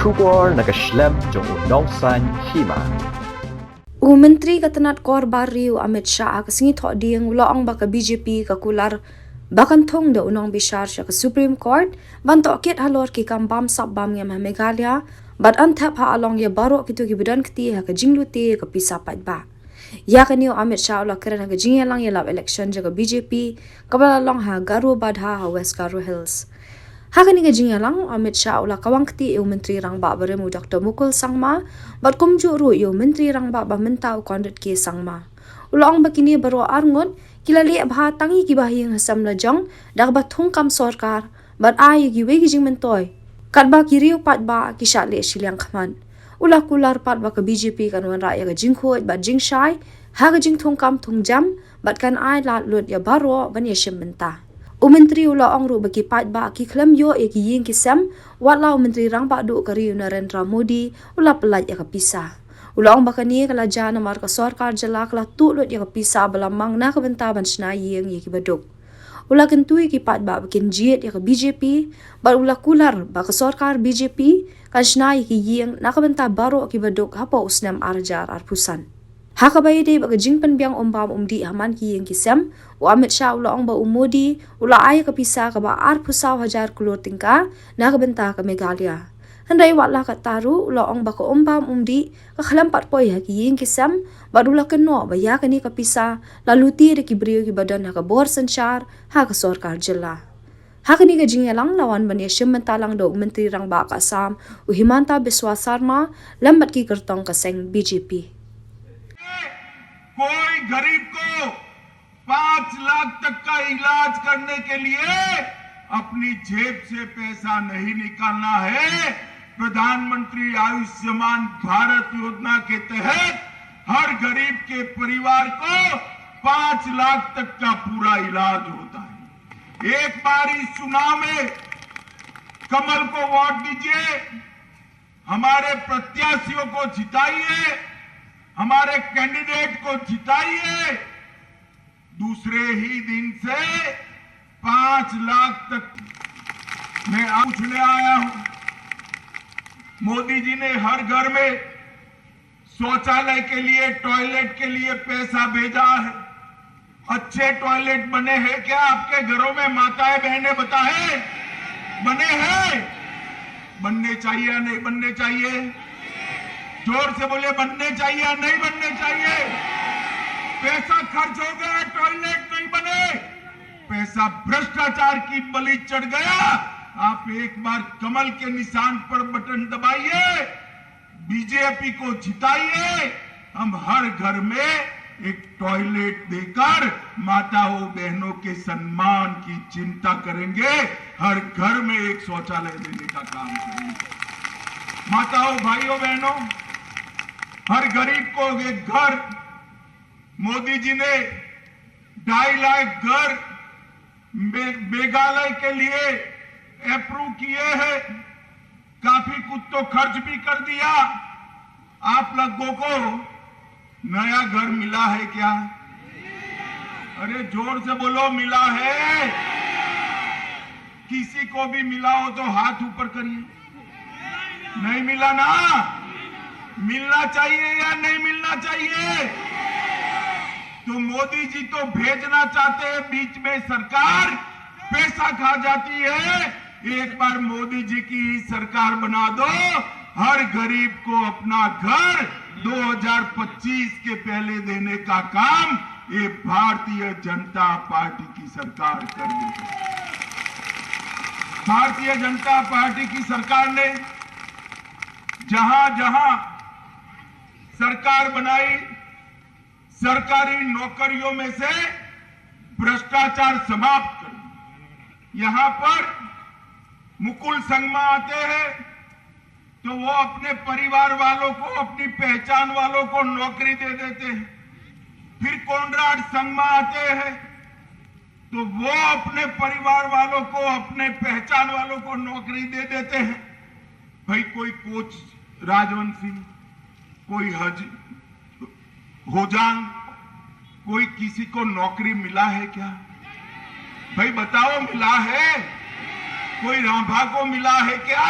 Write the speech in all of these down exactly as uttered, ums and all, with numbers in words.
Khubor na ka shlem jong u nongsan hima. U Myntri ka tnat kor bar ri u Amit Shah ha ka sngi Thohdieng u la ong ba ka B J P ka kular ba kan thung da u nongbishar sha ka Supreme Court ban tohkit halor ki kam bam sap bam ngem ha Meghalaya bad an thep ha along ïa baroh kito kiba don kti ha ka jinglute ka pisa paidbah. Ïa kane u Amit Shah u la kren ha ka jingïalang ïalap election jong ka B J P kaba la long ha Garobadha ha West Garo Hills. Ha kane ka jingïalang u Amit Shah u la kawang kti ïa u Myntri Rangbah barim u Doctor Mukul Sangma bad kumjuh ruh ïa u Myntri Rangbah ba mynta u Conrad K Sangma. U la ong ba kine baroh arngut ki la leh bha tang ïa kiba ha ïing ha sem la jong da kaba thung kam sorkar bad ai ïa kiwei ki jingmyntoi katba ki riew paidbah ki shah leh shiliang khmat. U la kular pat ba ka B J P kan wanrah ïa ka jingkhuid bad jingshai ha ka jingthung kam thung jam bad kan ai lad lut ïa baroh ban ïashim bynta. U Myntri u la ong ruh ba ki paidbah ki khlem ïoh ïa ki ïing ki sem wat la u Myntri Rangbah duh ka ri u Narendra Modi u la pyllait ïa ka pisa. U la ong ba kane ka la jia namar ka sorkar jylla ka la tuh lut ïa ka pisa ba la mang na ka bynta ban shna ïing ïa kiba duk. U la kyntu ïa ki paidbah ba kin jied ïa ka B J P bad u la kular ba ka sorkar B J P kan shna ïa ki ïing na ka bynta baroh kiba duk hapoh u snem ar hajar arphew san. Ha kaba ïadei bad ka jingpynbiang umbam umdih ha man ki ïing ki sem, u Amit Shah u la ong ba u Modi u la ai ïa ka pisa kaba arphew saw hajar klur tyngka na ka bynta ka Meghalaya. Hynrei wat la katta ruh u la ong ba ka umbam umdih ka khlem pat poi ha ki ïing ki sem bad u la kynnoh ba ïa kane ka pisa la lute da ki briew kiba don ha ka bor synshar ha ka sorkar jylla. Ha kane ka jingïalang la wan ban ïashim bynta lang da u Myntri Rangbah ka Assam u Himanta Biswa Sarma lem bad ki kyrtong ka seng B J P. कोई गरीब को पाँच लाख तक का इलाज करने के लिए अपनी जेब से पैसा नहीं निकालना है। प्रधानमंत्री आयुष्मान भारत योजना के तहत हर गरीब के परिवार को पाँच लाख तक का पूरा इलाज होता है। एक बार इस चुनाव में कमल को वोट दीजिए, हमारे प्रत्याशियों को जिताइए, हमारे कैंडिडेट को जिताइए। दूसरे ही दिन से पाँच लाख तक मैं पूछने आया हूं। मोदी जी ने हर घर में शौचालय के लिए, टॉयलेट के लिए पैसा भेजा है। अच्छे टॉयलेट बने हैं क्या आपके घरों में, माताएं बहनें बताएं? बने हैं? बनने चाहिए या नहीं बनने चाहिए? जोर से बोले, बनने चाहिए या नहीं बनने चाहिए? पैसा खर्च हो गया, टॉयलेट नहीं बने, पैसा भ्रष्टाचार की बलि चढ़ गया। आप एक बार कमल के निशान पर बटन दबाइए, बीजेपी को जिताइए। हम हर घर में एक टॉयलेट देकर माताओं बहनों के सम्मान की चिंता करेंगे, हर घर में एक शौचालय देने का काम करेंगे। माताओं, भाइयों, बहनों, हर गरीब को एक घर, मोदी जी ने ढाई लाख घर मे-, मेघालय के लिए अप्रूव किए हैं। काफी कुछ तो खर्च भी कर दिया। आप लोगों को नया घर मिला है क्या? अरे, जोर से बोलो, मिला है? किसी को भी मिला हो तो हाथ ऊपर करिए। नहीं मिला ना? मिलना चाहिए या नहीं मिलना चाहिए? तो मोदी जी तो भेजना चाहते हैं, बीच में सरकार पैसा खा जाती है। एक बार मोदी जी की ही सरकार बना दो, हर गरीब को अपना घर दो हज़ार पच्चीस के पहले देने का काम ये भारतीय जनता पार्टी की सरकार कर देगी। भारतीय जनता पार्टी की सरकार ने जहां जहां सरकार बनाई, सरकारी नौकरियों में से भ्रष्टाचार समाप्त कर दिया। यहां पर मुकुल संगमा आते हैं तो वो अपने परिवार वालों को, अपनी पहचान वालों को नौकरी दे देते हैं। फिर कॉनराड संगमा आते हैं तो वो अपने परिवार वालों को, अपने पहचान वालों को नौकरी दे देते हैं। भाई, कोई कोच राजवंशी, कोई हज होजांग, कोई किसी को नौकरी मिला है क्या? भाई बताओ, मिला है? कोई रांभा को मिला है क्या?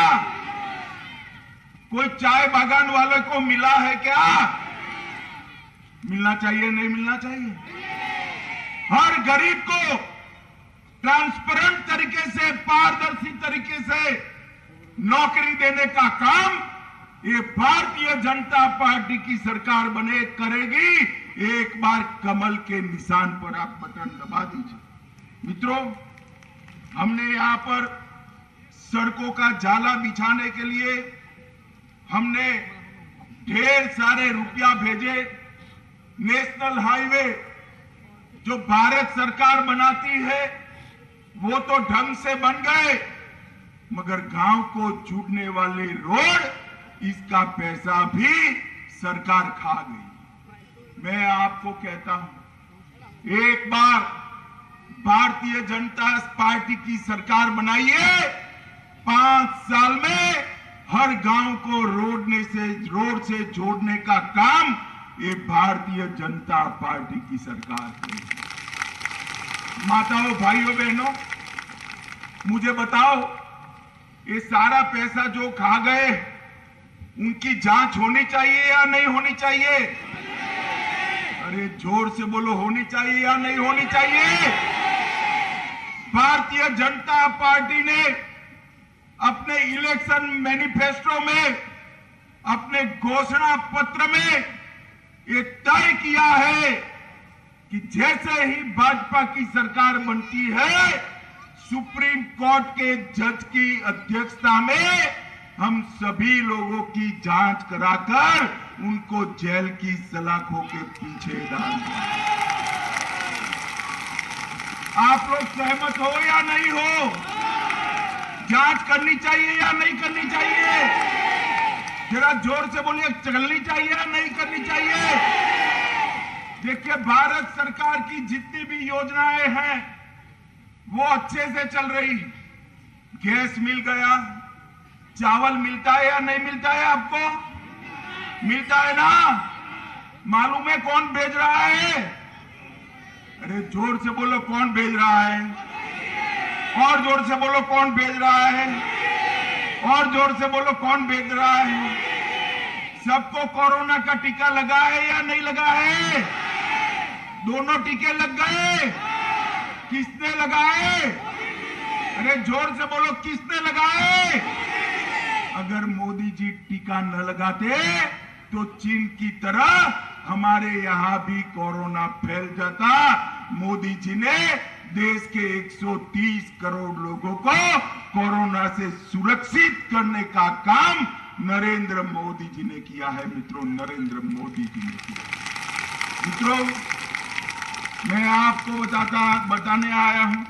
कोई चाय बागान वाले को मिला है क्या? मिलना चाहिए, नहीं मिलना चाहिए? हर गरीब को ट्रांसपेरेंट तरीके से, पारदर्शी तरीके से नौकरी देने का काम ये भारतीय जनता पार्टी की सरकार बने करेगी। एक बार कमल के निशान पर आप बटन दबा दीजिए। मित्रों, हमने यहाँ पर सड़कों का जाला बिछाने के लिए हमने ढेर सारे रुपया भेजे। नेशनल हाईवे जो भारत सरकार बनाती है, वो तो ढंग से बन गए, मगर गांव को जोड़ने वाले रोड, इसका पैसा भी सरकार खा गई। मैं आपको कहता हूं, एक बार भारतीय जनता पार्टी की सरकार बनाइए, पांच साल में हर गांव को रोड ने से, रोड से जोड़ने का काम ये भारतीय जनता पार्टी की सरकार करेगी। माताओं, भाइयों, बहनों, मुझे बताओ, ये सारा पैसा जो खा गए, उनकी जांच होनी चाहिए या नहीं होनी चाहिए? अरे, जोर से बोलो, होनी चाहिए या नहीं होनी चाहिए? भारतीय जनता पार्टी ने अपने इलेक्शन मैनिफेस्टो में, अपने घोषणा पत्र में ये तय किया है कि जैसे ही भाजपा की सरकार बनती है, सुप्रीम कोर्ट के जज की अध्यक्षता में हम सभी लोगों की जांच कराकर उनको जेल की सलाखों के पीछे डाल दें। आप लोग सहमत हो या नहीं हो? जांच करनी चाहिए या नहीं करनी चाहिए? जरा जोर से बोलिए, करनी चाहिए या नहीं करनी चाहिए? देखिए, भारत सरकार की जितनी भी योजनाएं हैं, वो अच्छे से चल रही। गैस मिल गया, चावल मिलता है या नहीं मिलता है आपको? मिलता है ना? मालूम है कौन भेज रहा है? अरे, जोर से बोलो, कौन भेज रहा है? और जोर से बोलो, कौन भेज रहा है? और जोर से बोलो, कौन भेज रहा है? सबको कोरोना का टीका लगा है या नहीं लगा है? दोनों टीके लग गए। किसने लगाए? अरे, जोर से बोलो, किसने लगाए? अगर मोदी जी टीका न लगाते तो चीन की तरह हमारे यहाँ भी कोरोना फैल जाता। मोदी जी ने देश के एक सौ तीस करोड़ लोगों को कोरोना से सुरक्षित करने का काम नरेंद्र मोदी जी ने किया है। मित्रों, नरेंद्र मोदी जी ने किया। मित्रों, मैं आपको बताता बताने आया हूं,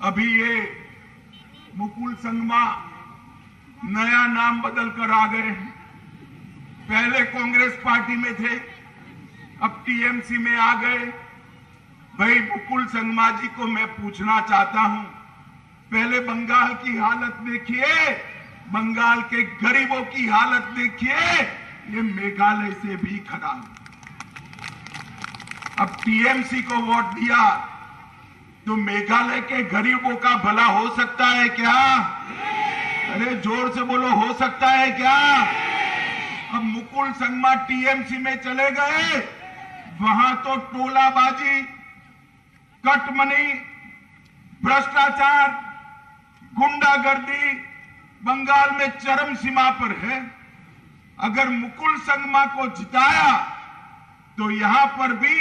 अभी ये मुकुल संगमा नया नाम बदल कर आ गए हैं। पहले कांग्रेस पार्टी में थे, अब टीएमसी में आ गए। भाई मुकुल संगमा जी को मैं पूछना चाहता हूं, पहले बंगाल की हालत देखिए, बंगाल के गरीबों की हालत देखिए, ये मेघालय से भी खराब। अब टीएमसी को वोट दिया तो मेघालय के गरीबों का भला हो सकता है क्या? अरे जोर से बोलो, हो सकता है क्या? अब मुकुल संगमा टीएमसी में चले गए, वहां तो टोलाबाजी, कटमनी, भ्रष्टाचार, गुंडागर्दी बंगाल में चरम सीमा पर है। अगर मुकुल संगमा को जिताया तो यहां पर भी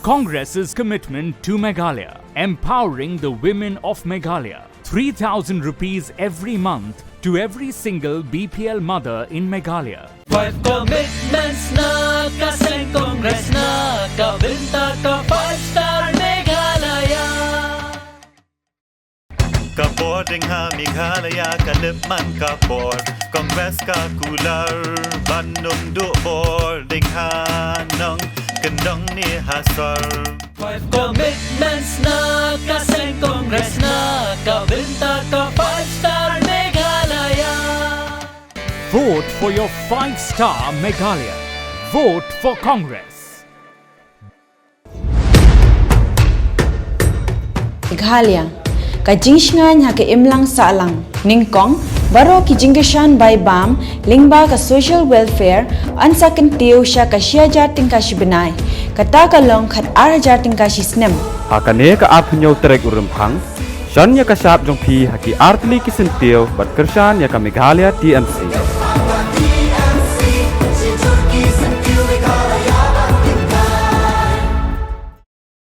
Congress's commitment to Meghalaya, empowering the women of Meghalaya. Three thousand rupees every month to every single B P L mother in Meghalaya. Five commitments na ka seng Congress na ka bynta ka five star Meghalaya. Ka bor ding ha Meghalaya ka lip man ka bor. Congress ka kular ban nung du bor ding ha nong kendong ni ha sor. Five commitments na ka seng Congress na ka bynta ka five star Meghalaya. Vote for your five star Meghalaya. Vote for Congress. Meghalaya, ka jingshngaiñ ha ka imlang sahlang. Nyngkong, baroh ki jingkyrshan bai bam lyngba ka social welfare yn sa kyntiew sha ka shi hajar tyngka shi bnai. Kata ka long khat ar hajar tyngka shi snem. Ha kane ka arphew tarik u Rymphang, shon ïa ka shap jong phi ha ki artylli ki syntiew ban kyrshan ïa ka Meghalaya T M C.